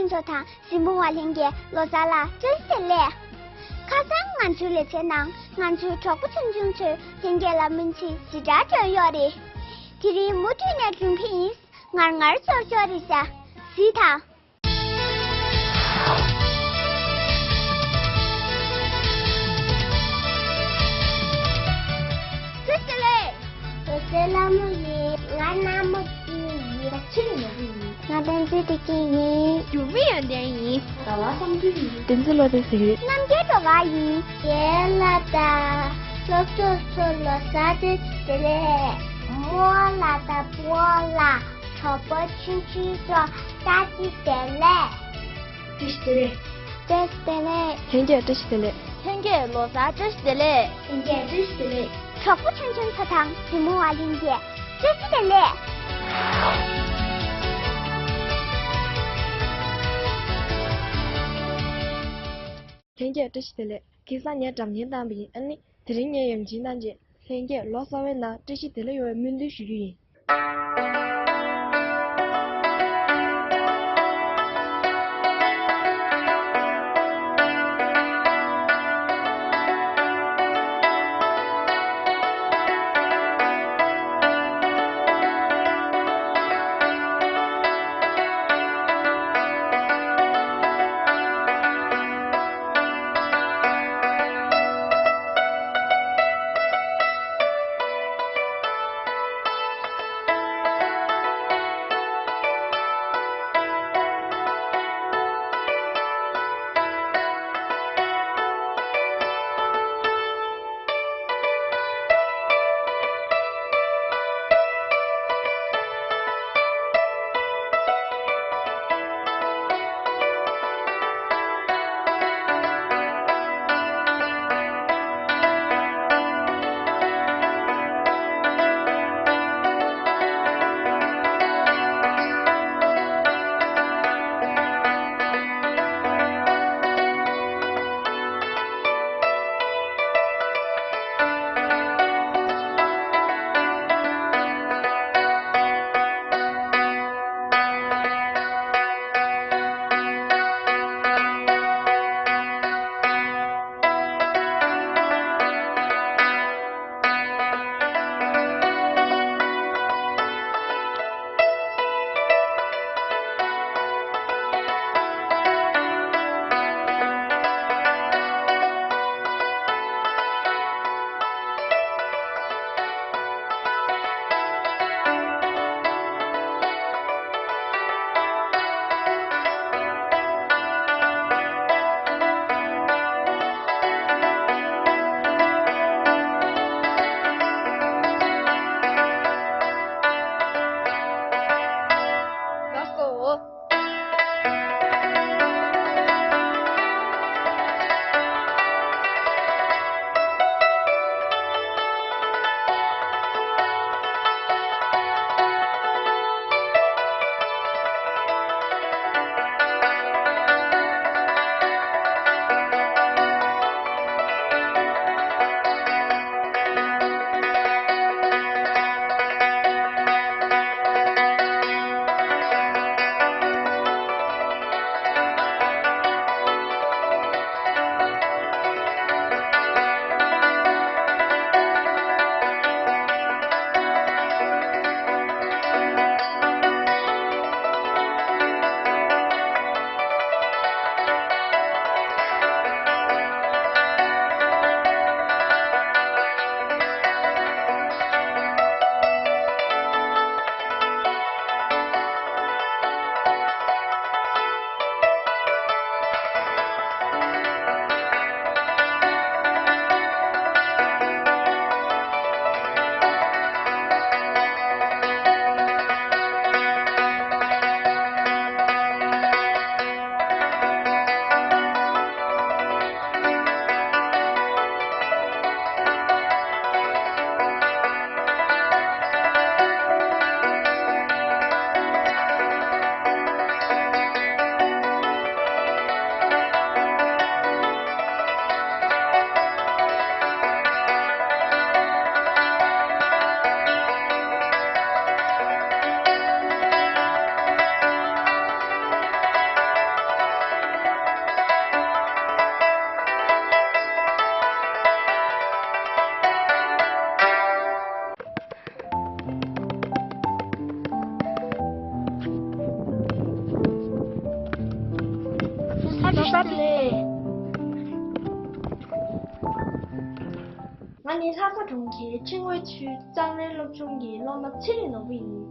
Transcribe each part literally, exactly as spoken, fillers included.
ཚོ་དང་གཟིགས་མོ་བ་ལྷན་རྒྱས་ལོ་གསར་ལ་བཀྲ་ཤིས་བདེ་ལེགས། ཁ་སང་ང་ཚོའི་ལེ་ཚན་ནང་ང་ཚོའི་གྲོགས་པོ་ཆུང་ཆུང་ཚོས་ལྷན་རྒྱས་ལ་སྨོན་ཚིག་ཞེ་དྲག་བསྐྱོན་ཡོད་རེད། དེ་རིང་མུ་མཐུད་ནས་སྒྲུབ་ཀྱི་ཡིན། ངར་ངར་ཅོར་ཅོར་རེད་ཤག་གཟིགས་དང་། བཀྲ་ཤིས་བདེ་ལེགས། ལོ་གསར་ལྷ་མོ་ཡིན། ང་ནག་མོ་སྐྱིད་ཡིན། ང་ཆུ་ཡིན། ང་བསྟན་འཛིན་བདེ་སྐྱིད་ཡིན། འགྱུར་མེད་ཡོན་ཏན་ཡིན། ཟླ་བ་བསམ་འགྲུབ་ཡིན། བསྟན་འཛིན་བློ་ལྡན་ཟེར་གྱི་རེད། རྣམ་རྒྱལ་སྒྲོལ་དཀར་ཡིན། རྒན་ལགས་དང་སློབ་ཕྲུག་ཚོ་ལོ་གསར་བཀྲ་ཤིས་བདེ་ལེགས། རྨོ་ལགས་དང་སྤོ་ལགས། གྲོགས་པོ་ཆུང་ཆུང་ཚོ་བཀྲ་ཤིས་བདེ་ལེགས། བཀྲ་ཤིས་བདེ་ལེགས། བཀྲ་ཤིས་བདེ་ལེགས། ལྷན་རྒྱས་བཀྲ་ཤིས་བདེ་ལེགས། ལྷན་རྒྱས་ལོ་གསར་བཀྲ་ཤིས་བདེ་ལེགས། ལྷན་རྒྱས་བཀྲ་ཤིས་བདེ་ལེགས། གྲོགས་པོ་ཆུང་ཆུང་ཚོ་དང་གཟིགས་མོ་བ་ལྷན་རྒྱས་བཀྲ་ཤིས་བདེ་ལེགས། ལྷན་རྒྱས་བཀྲ་ཤིས་བདེ་ལེགས། ཁ་སང་ངས་སྒྲ་སྙན་བཏང་བ་ཡིན། ཨ་ནི་དེ་རིང་ངས་ཡང་ཅིག་བཏང་རྗེས་ལྷན་རྒྱས་ལོ་གསར་བའི་ནང་བཀྲ་ཤིས་བདེ་ལེགས་ཡོང་བའི་སྨོན་འདུན་ཞུ་རྒྱུ་ཡིན། ང་ནི་ལྷ་ས་གྲོང་ཁྱེར་ཆིང་ཝེ་ཆུས་གཙང་རིན་སློབ་ཆུང་གི་སློབ་མ་ཚེ་རིང་ནོར་བུ་ཡིན།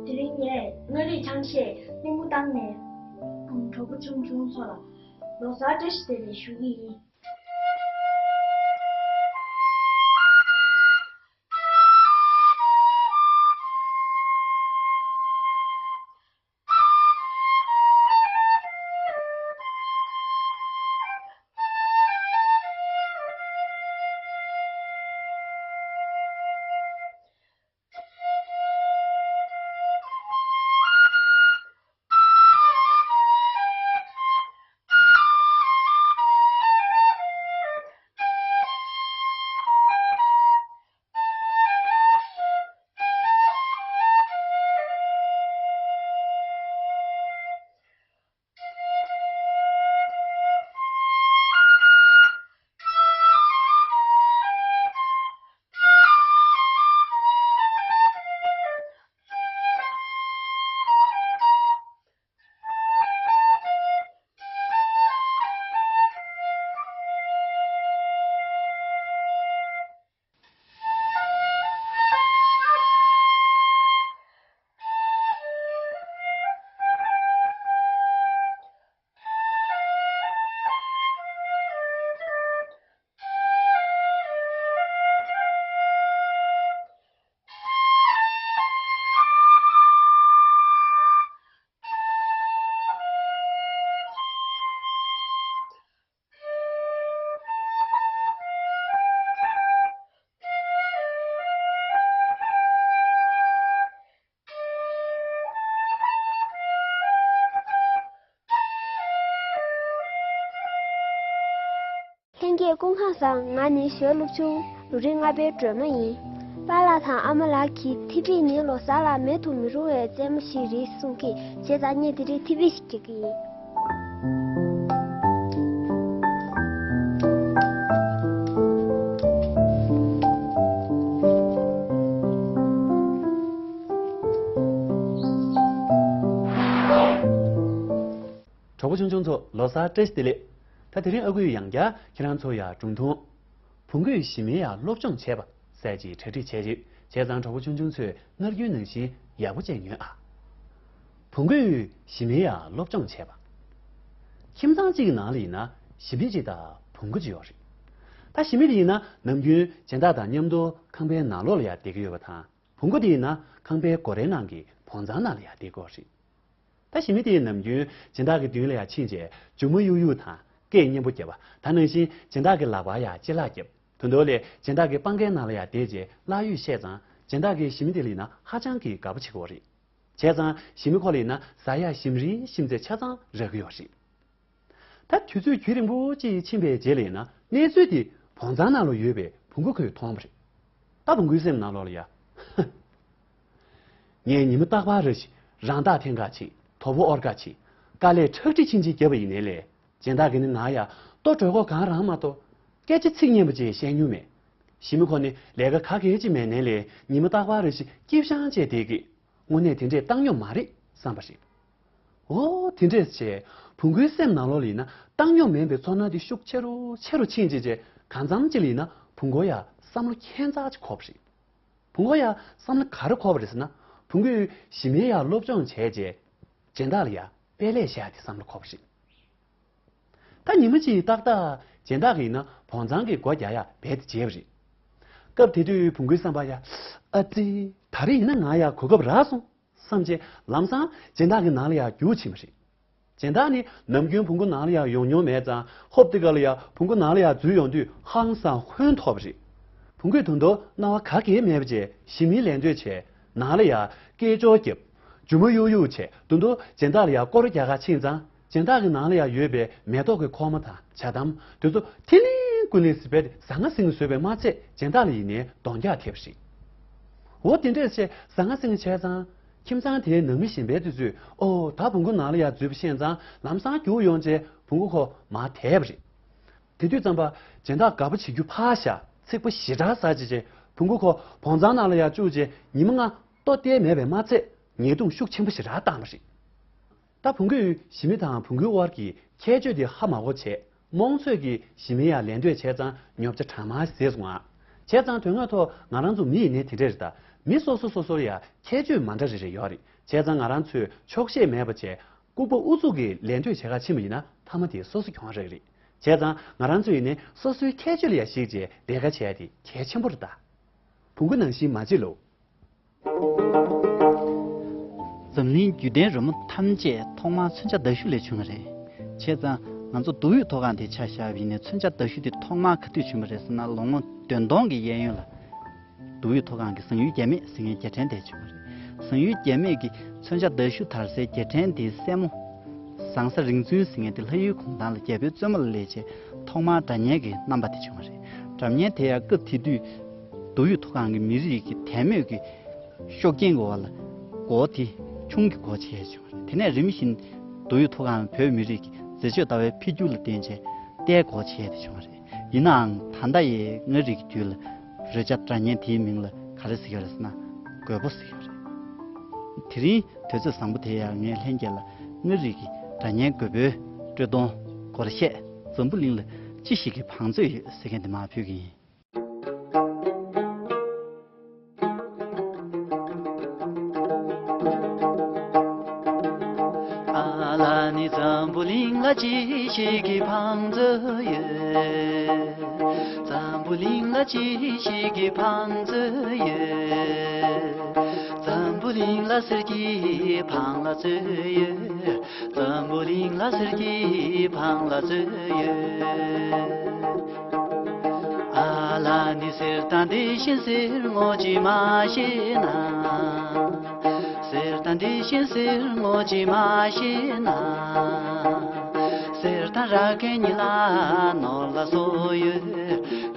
དེ་རིང་ངས་མངའ་རིས་ཆང་གཞས་གླིང་བུ་བཏང་ནས་གྲོགས་པོ་ཆུང་ཆུང་ཚོ་ལ་ལོ་གསར་བཀྲ་ཤིས་བདེ་ལེགས་ཞུ་གི་ཡིན། ལྷན་རྒྱས་སྐུ་ཁམས་བཟང་། ང་ནི་ཞོལ་སློབ་ཆུང་ལོ་རིམ་ལྔ་པའི་སྒྲོལ་མ་ཡིན། པཱ་ལགས་དང་ཨ་མ་ལགས་ཀྱིས་ཐིགས་པིག་ནི་ལོ་གསར་ལ་མེད་དུ་མི་རུང་བའི་རྩེད་མོ་ཞིག་རེད་གསུང་གི། བྱས་ཙང་ངས་དེ་རིང་ཐིགས་པིག་ཞིག་རྒྱག་གི་ཡིན། གྲོགས་པོ་ཆུང་ཆུང་ཚོ་ལོ་གསར་བཀྲ་ཤིས་བདེ་ལེགས། ད་དེ་རིང་ཨ་ཁུས་ཡང་བསྐྱར་ཁྱེད་རང་ཚོ་ཡ་སྒྲུང་ཐུང་། བུ་རྒོད་ཞི་མིའི་ཡ་སློབ་སྦྱོང་བྱས་པ་ཟེར་གྱི་གྲ་སྒྲིག་བྱས་ཡོད། བྱས་ཙང་གྲོགས་པོ་ཆུང་ཆུང་ཚོས་སྔར་རྒྱུན་ནང་བཞིན་ཡག་པོ་བྱས་ཉོན་ཨ། བུ་རྒོད་ཞི་མིའི་ཡ་སློབ་སྦྱོང་བྱས་པ། ཁྱིམ་ཚང་གཅིག་གི་ནང་ལ་ཡིན་ན་ཞི་མི་གཅིག་དང་བུ་རྒོད་གཅིག་ཡོད་རེད། ད་ཞི་མི་དེ་ཡིན་ན་ནམ་རྒྱུན་སྦྱིན་བདག་དང་མཉམ་དུ་ཁང་པའི་ནང་ལོགས་ལ་ཡ་བསྡད་ཀྱི་ཡོད་པ་དང་། བུ་རྒོད་དེ་ཡིན་ན་ཁང་པའི་སྒོ་རའི་ནང་གི་བོང་ཚང་ནང་ལ་ཡ་བསྡད་ཀྱི་ཡོད་རེད། ད་ཞི་མི་དེས་ནམ་རྒྱུན་སྦྱིན་བདག་གི་མདུན་ལ་ཡ་ཕྱིན་རྗེས་མཇུག་མ་གཡུག་གཡུག་དང་སྐད་སྙན་པོ་བརྒྱབ་པ། ད་ནང་བཞིན་སྦྱིན་བདག་གི་ལག་པར་ཡ་ཅི་ལག་བརྒྱབ། དོན་དུ་ལས་སྦྱིན་བདག་གི་སྤང་ཁའི་ནང་ལ་ཡ་བསྡད་རྗེས་ལྷག་ཡོད་བཤད་ཙང་སྦྱིན་བདག་གིས་ཞི་མི་དེ་ལ་ཡིན་ན་ཧ་ཅང་གི་དགའ་པོ་བྱེད་ཀྱི་ཡོད་རེད། བྱས་ཙང་ཞི་མི་ཁོ་ལ་ཡིན་ན་ཟ་ཡ་ཞིམ་རིམ་ཞིམ་ཚད་ཆ་ཚང་རག་གི་ཡོད་རེད། ད་དུས་ཚོད་རྒྱུན་རིང་པོ་ཅིག་ཕྱིན་པའི་རྗེས་ལ་ཡིན་ན་གནས་ཚུལ་དེ་བོང་ཚང་ནང་ལ་ཡོད་པའི་བུ་རྒོད་ཁོས་མཐོང་བ་རེད། ད་བུ་རྒོད་སེམས་ནང་ལོགས་ལ་ཡ། ངས་ཉི་མ་རྟག་པར་རེ་བཞིན་རང་རྟགས་འཐེན་ག་ཕྱིན། དོ་པོ་དབོར་ག་ཕྱིན། དཀའ་ལས་ཁྲག་ཁྲིག་ཕྱིན་ཅི་བརྒྱབ་པ་ཡིན་ནའི་ལས་སྦྱིན་བདག་གིས་ནི་ང་ཡ་ལྟོ་དྲོད་ཁོག་གང་རང་མ་གཏོགས་སྐད་ཆ་ཚིག་སྙན་པོ་ཅིག་བཤད་མྱོང་མེད། ཞི་མི་ཁོ་ནི་ལས་ཀ་ག་གེ་ཅིག་མེད་ནའི་ལས་ཉི་མ་རྟག་པར་རེ་བཞིན་སྐྱིད་ཤང་བྱས་བསྡད་ཀྱི། དངོས་གནས་དེ་འདྲས་བཏང་སྙོམས་མ་རེད་བསམ་པ་རེད། འོ་དེ་འདྲས་བྱས་བུ་རྒོད་སེམས་ནང་ལོགས་ལ་ཡིན་ན་བཏང་སྙོམས་མིན་པའི་ཚོར་སྣང་དེ་ཤུགས་ཆེ་རུ་ཆེ་རུ་ཕྱིན་བྱས་བྱས་གང་འཚམ་ཅིག་ལ་ཡིན་ན་བུ་རྒོད་ཡ་བསམ་བློ་ཁྱད་མཚར་ཅིག་འཁོར་བ་རེད། བུ་རྒོད་ཡ་བསམ་བློ་ག་རེ་འཁོར་བ་རེད་ཟེར་ན། བུ་རྒོད་ཞི་མིའི་ཡ་སློབ་སྦྱོང་བྱས་རྗེས་སྦྱིན་བདག་ལ་ཡ་དཔེ་ལས་བཞག་དེ་བསམ་བློ་འཁོར་བ་རེད། ད་ཉི་མ་གཅིག་ཏག་ཏག་སྦྱིན་བདག་གིས་ཡིན་ན་བོང་ཚང་གི་སྒོ་རྒྱག་ཡ་རྦད་དེ་བརྗེད་པ་རེད། སྐབས་དེ་དུས་བུ་རྒོད་བསམ་པ་ཡ། ཨ་ཙི། ད་རེས་ཡིན་ན་ང་ཡ་གོ་སྐབས་རག་སོང་བསམ་བྱས་ལམ་སང་སྦྱིན་བདག་གི་ནང་ལ་ཡ་རྒྱུགས་ཕྱིན་པ་རེད། སྦྱིན་བདག་ནི་ནམ་རྒྱུན་བུ་རྒོད་ནང་ལ་ཡ་ཡོང་མྱོང་མེད་ཙང་ཧོབ་དེ་ག་ལ་ཡ་བུ་རྒོད་ནང་ལ་ཡ་འཛུལ་ཡོང་དུས་ཧང་སང་ཧོན་ཐོར་བ་རེད། བུ་རྒོད་དོན་དུ་སྣང་བ་ག་གེ་མེད་པ་བྱས་ཞི་མིའི་ལད་ཟློས་བྱས་ནང་ལ་ཡ་སྐད་ཅོར་བརྒྱབ། མཇུག་མ་གཡུག་གཡུག་བྱས་དོན་དུ་སྦྱིན་བདག་ལ་ཡ་སྐོར་རྒྱག་ག་ཕྱིན་ཙང་། སྦྱིན་བདག་གི་ནང་ལ་ཡང་ཡོད་པའི་མེ་ཏོག་གི་ཁོག་མ་དང་ཇ་དམ་དེ་ཚོ་ཐིག་ལིང་ཀུ་ལིང་ཟེར་བས་ཟང་ངེ་ཟིང་ངེ་བཟོས་པས་མ་ཚད་སྦྱིན་བདག་ལ་ཡིན་ནའི་གདོང་རྒྱག་ཐེབས་ཤིང་། འོ་དེ་འདྲས་བྱས་ཟང་ངེ་ཟིང་ངེ་བྱས་ཙང་ཁྱིམ་ཚང་དེའི་ནང་མི་གཞན་པའི་དུས་ཚོད་ཨོ་ད་བུ་རྒོད་ནང་ལ་ཡང་འཛུལ་བ་ཤེས་ཙང་ལམ་སང་རྒྱུགས་ཡོང་བྱས་བུ་རྒོད་ཁོ་མར་དེད་པ་རེད། དེ་དུས་ཙམ་པ་སྦྱིན་བདག་དགའ་པོ་བྱེད་རྒྱུ་ཕར་བཞག་ཚིག་པ་ཞེ་དྲག་ཟ་བྱས་བྱས་བུ་རྒོད་ཁོ་བོང་ཚང་ནང་ལ་ཡང་བཅུག་བྱས་ཉི་མ་ལྔ་ལྟོ་བསྟེར་མེད་པས་མ་ཚད་ཉེས་རྡུང་ཤུགས་ཆེན་པོ་ཞེ་དྲག་བཏང་བ་རེད། ད་བུ་རྒོད་ཞི་མི་དང་བུ་རྒོད་དབར་གྱི་ཁྱད་ཆོས་དེ་ཧ་མ་གོ་བྱས། རྨོངས་ཚོད་ཀྱིས་གཞི་མི་ཡར་ལེན་འདོད་བྱས་ཙང་ཉོབ་ཆ་གྲངས་མང་ཟད་སོང་ང་། བྱས་ཙང་དོན་དངོས་ཐོག་ང་རང་ཚོ་མི་ཡིན་ནའི་དེ་འདྲ་རེད་ད། མི་སོ་སོ་སོ་སོར་ཡང་ཁྱད་ཆོས་མ་འདྲ་རེ་རེ་ཡོད་རེད། བྱས་ཙང་ང་རང་ཚོས་ཆོག་ཤེས་མེད་པ་བྱས་ལྐུགས་པ་ཨུ་ཚུགས་ཀྱིས་ལེན་འདོད་བྱེད་ག་ཕྱིན་པ་ཡིན་ན་མཐའ་མ་དེ་སོ་སོ་གྱོང་རག་གི་རེད། བྱས་ཙང་ང་རང་ཚོ་ཡིན་ནའི་སོ་སོའི་ཁྱད་ཆོས་ལ་ཡང་གཞིགས་བྱས་ལས་ཀ་བྱས་ཏེ་གལ་ཆེན་པོ་རེད་ད། བོང་གུ་ནང་བཞིན་མ་བྱེད་ལོ། འཛམ་གླིང་རྒྱུད་ལྡན་རི་མོ་ཐམས་ཅད་ཐོག་མར་མཚོན་ཆ་མདའ་གཞུ་ལས་བྱུང་བ་རེད། བྱས་ཙང་ང་ཚོ་སྡུག་ཡུས་མཐོ་སྒང་དེ་ཆ་བཞག་པ་ཡིན་ནའི་མཚོན་ཆ་མདའ་གཞུ་དེ་ཐོག་མར་ག་དུས་བྱུང་བ་རེད་ཟེར་ན་ལོ་ངོ་བདུན་སྟོང་གི་གཡས་གཡོན་ལ། སྡུག་ཡུས་མཐོ་སྒང་གི་ཟངས་ཡུལ་རྒྱ་མེད་ཟེར་མཁན་རྒྱལ་ཕྲན་དེ་བྱུང་བ་རེད། ཟངས་ཡུལ་རྒྱ་མེད་ཀྱི་མཚོན་ཆ་མདའ་གཞུ་དར་སའི་རྒྱལ་ཕྲན་དེའི་སྲས་མོ། ཟངས་ས་རིག་འཛིན་ཟེར་མཁན་དེ་ལྷ་ཡུལ་གུང་ཐང་ལ་རྒྱལ་པོའི་བཙུན་མོ་ལ་སླེབས་རྗེས་ཐོག་མར་སྒྲ་སྙན་གྱི་རྣམ་པ་དེ་བྱུང་བ་རེད། སྒྲ་སྙན་དེ་ཡང་སྐབས་དེ་དུས་སྡུག་ཡུས་མཐོ་སྒང་གི་མི་རིགས་ཀྱི་དད་མོས་ཀྱི་ཤུགས་རྐྱེན་གྱི་འོག་ལ་སྒོ་དེ་ཆུང་གི་སྒོ་ཕྱེ་བྱུང་བ་རེད། དེ་ནས་རིམ་བཞིན་སྡུག་ཡུས་མཐོ་སྒང་བོད་མི་རིགས་ཀྱི་མཛེས་དཔྱོད་ལྟ་བའི་འཕེལ་འགྱུར་ལ་བརྟེན་བྱས་ལྟའི་སྒོ་ཕྱེ་དེ་བྱུང་བ་རེད། ཡིན་ནའང་ད་ལྟ་ཡི་ང་རིགས་ཀྱི་དུས་ལ་རོལ་ཆ་སྒྲ་སྙན་དེའི་མིང་ལ་ག་རེ་ཟེར་གྱི་རེད་ཟེར་ན་རྒོད་པོ་ཟེར་གྱི་རེད། དེ་རིང་དུས་ཚོད་བཟང་པོ་དེ་ཡང་ངས་ལྷན་རྒྱས་ལ་ང་རིགས་ཀྱི་སྒྲ་སྙན་རྒོད་པོའི་དཀྲོལ་གཏོང་སྒོར་གཞས་འཛམ་བུ་གླིང་ལ་ཅི་ཞིག་གིས་བང་མཛོད་ཡོད་ཟེར་མཁན་དེ་མར་ཕུལ་གྱི་ཡིན། ཨ་ལ་ནི་འཛམ་བུ་གླིང་ལ་ཅི་ཞིག་གི་བང་མཛོད་ཡོད། འཛམ་བུ་གླིང་ལ་ཅི་ཞིག་གི་བང་མཛོད་ཡོད། འཛམ་བུ་གླིང་ལ་གསེར་གྱི་བང་ལ་མཛོད་ཡོད། འཛམ་བུ་གླིང་ལ་གསེར་གྱི་བང་ལ་མཛོད་ཡོད། ཨ་ལ་ནི་གསེར་དང་དེ་བཞིན་གསེར་དངོས་ཅིག་མ་ཤེས་ན། གསེར་དང་དེ་བཞིན་གསེར་དངོས་ཅིག་མ་ཤེས་ན། གསེར་དང་ར་ཁན་གཉིས་ལ་ནོར་ལ་སོགས་ཡོད།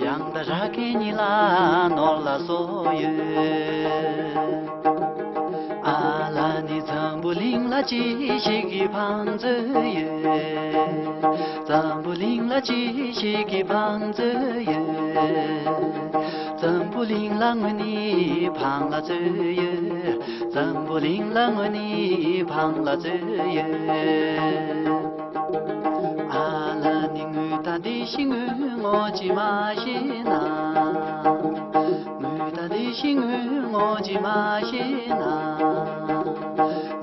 ཡང་དག་ར་ཁན་གཉིས་ལ་ནོར་ལ་སོགས་ཡོད། ཨ་ལ་ནི་འཛམ་བུ་གླིང་ལ་ཅི་ཞིག་གི་བང་མཛོད་ཡོད། འཛམ་བུ་གླིང་ལ་ཅི་ཞིག་གི་བང་མཛོད་ཡོད། འཛམ་བུ་གླིང་ལ་དངོས་གནས་བང་ལ་མཛོད་ཡོད། འཛམ་བུ་གླིང་ལ་དངོས་གནས་བང་ལ་མཛོད་ཡོད། ཨ་ལ་ནི་དངུལ་དང་དེ་བཞིན་དངུལ་དངོས་ཅིག་མ་ཤེས་ན། དངུལ་དང་དེ་བཞིན་དངུལ་དངོས་ཅིག་མ་ཤེས་ན།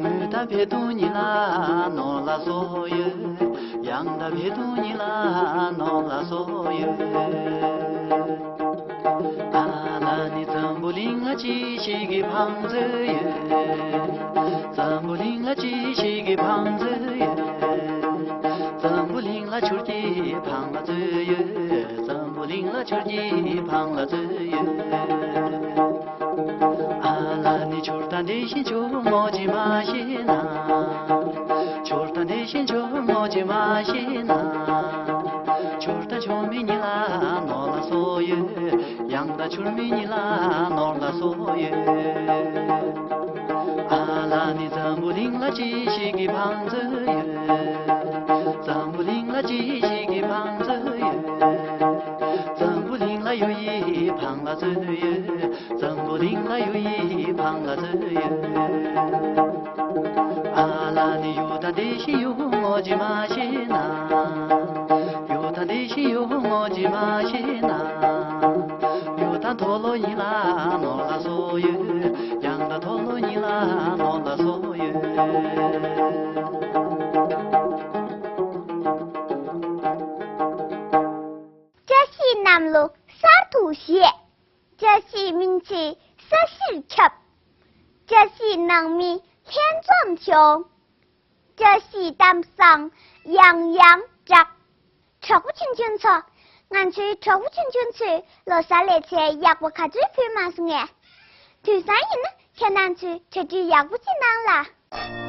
དངུལ་དང་འཕེལ་གདུང་གཉིས་ལ་ནོར་ལ་སོགས་ཡོད། ཡང་དག་འཕེལ་གདུང་གཉིས་ལ་ནོར་ལ་སོགས་ཡོད། ཨ་ལ་ནི་འཛམ་བུ་གླིང་ལ་ཅི་ཞིག་གི་བང་མཛོད་ཡོད། འཛམ་བུ་གླིང་ལ་ཅི་ཞིག་གི་བང་མཛོད་ཡོད། འཛམ་བུ་གླིང་ལ་ཆུ་རྐྱལ་བང་ལ་མཛོད་ཡོད། འཛམ་བུ་གླིང་ལ་ཆུ་རྐྱལ་བང་ལ་མཛོད་ཡོད། ཨ་ལ་ནི་ཆུ་དང་དེ་བཞིན་ཆུ་དངོས་ཅིག་མ་ཤེས་ན། ཆུ་དང་དེ་བཞིན་ཆུ་དངོས་ཅིག་མ་ཤེས་ན། ཆུ་དང་ཆུ་མིག་གཉིས་ལ་ནོར་ལ་སོགས་ཡོད། ཡང་དག་ཆུ་མིག་གཉིས་ལ་ནོར་ལ་སོགས་ཡོད། ཨ་ལ་ནི་འཛམ་བུ་གླིང་ལ་ཅི་ཞིག་གི་བང་མཛོད་ཡོད། འཛམ་བུ་གླིང་ལ་ཅི་ཞིག་གི་བང་མཛོད་ཡོད། འཛམ་བུ་གླིང་ལ་གཡུ་ཡི་བང་ལ་མཛོད་ཡོད། འཛམ་བུ་གླིང་ལ་གཡུ་ཡི་བང་ལ་མཛོད་ཡོད། ཨ་ལ་ནི་གཡུ་དང་དེ་བཞིན་གཡུ་དངོས་ཅིག་མ་ཤེས་ན། གཡུ་དང་དེ་བཞིན་གཡུ་དངོས་ཅིག་མ་ཤེས་ན། གཡུ་དང་དུག་ལོག་གཉིས་ལ་ནོར་ལ་སོགས་ཡོད། ཡང་དག་དུག་ལོག་གཉིས་ལ་ནོར་ལ་སོགས་ཡོད། བཀྲ་ཤིས་གནམ་ལོ་གསར་དུ་བཞད། བཀྲ་ཤིས་སྨིན་བྱེད་ས་གཞིར་ཁྱབ། བཀྲ་ཤིས་ནང་མི་ལྷན་འཛོམས་ཤོག། བཀྲ་ཤིས་གཏམ་བཟང་ཡང་ཡང་བསྒྲགས། གྲོགས་པོ་ཆུང་ཆུང་ཚོ། ང་ཚོའི་གྲོགས་པོ་ཆུང་ཆུང་ཚོས་ལོ་གསར་ལེ་ཚན་ཡག་པོ་ག་ཚོད་ཕུལ་མ་སོང་ངས། དུས་སང་ཡིན་ན་ཁྱེད་རང་ཚོས་གྲ་སྒྲིག་ཡག་པོ་ཅིག་གནང་ལ།